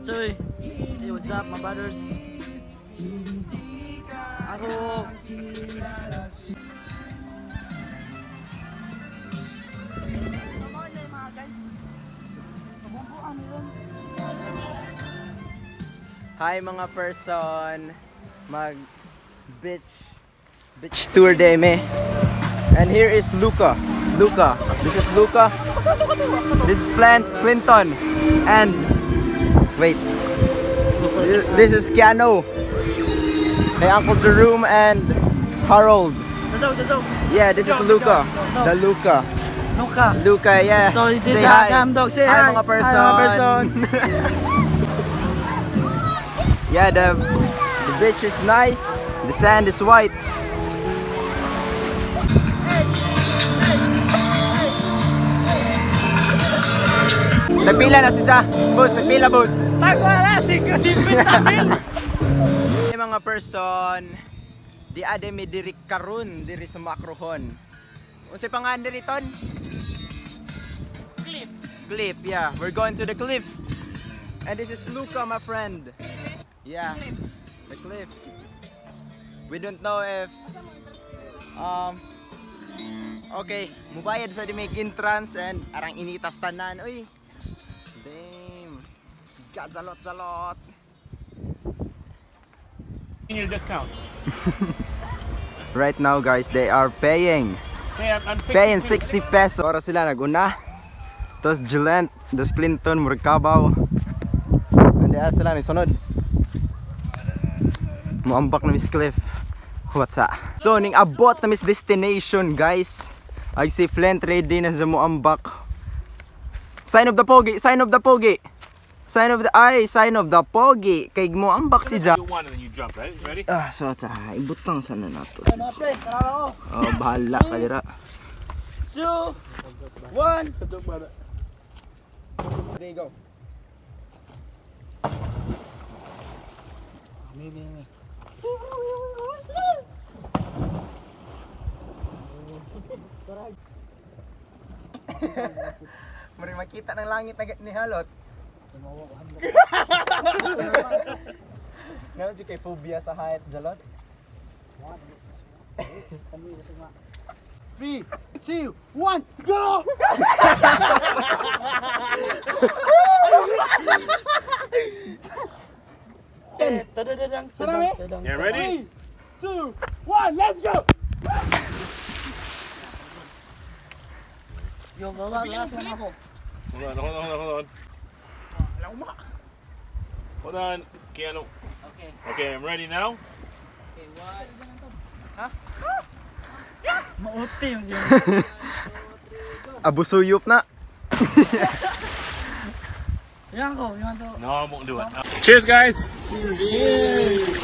Choy. Hey, what's up, my brothers? Ako. Hi, mga person, mag beach tour day me. And here is Luca. Luca. This is Luca. This is Plant Clinton. And wait. This is Keanu. Hey, Uncle Jerome and Harold. Dadaw, dadaw. Yeah, this is Luca. The Luca. Luca. Luca, yeah. So this Say is hi. Adam Dog. Say Hi, hi. mga person. Hi, mga person. Yeah, the beach is nice. The sand is white. Nagpila na si Ja. Boss, nagpila, boss. Tagwala, 50 mil. Hey, mga person, di ade mi diri karon diri sa Macrohon. Unsay pangalan diri, ton? Cliff. Cliff, yeah. We're going to the cliff. And this is Luca, my friend. Yeah. The cliff. We don't know if okay, mubayad sa di make entrance and arang initas tanan. Uy. Damn. Got a lot, a lot. Your discount. Right now, guys, they are paying. Hey, I'm 62. Paying 60 pesos. Oras sila naguna. Tapos Gillette, tapos Clinton, Murkabaw. And they are sila ni sunod. Muambak na Miss Cliff. What's up? So, ning abot na Miss Destination, guys. Ay si Flint ready na sa muambak. Sign of the pogi, sign of the pogi. Sign of the ay, sign of the pogi. Kay muambak si Ja. Do one and then you jump, right? Ready? Ah, so ta, ibutang sana nato si Mga Ja. pre, tara ako. Oh, bahala ka dira. 2, 1. There you go. Mari makita ng langit na ni Halot. Naman siya kay phobia sa height, Jalot? 3, 2, 1, go! Yeah, ready? 2, 1, let's go! Yo, baba, last one ako. Hold on, hold on, hold on, hold on. Hold on, Keanu. Okay. Okay, I'm ready now. Okay, one. Ha? Mauti mo siya. Abusuyop na. Yan ko, yan to. No, I won't do it. Cheers, guys. Cheers!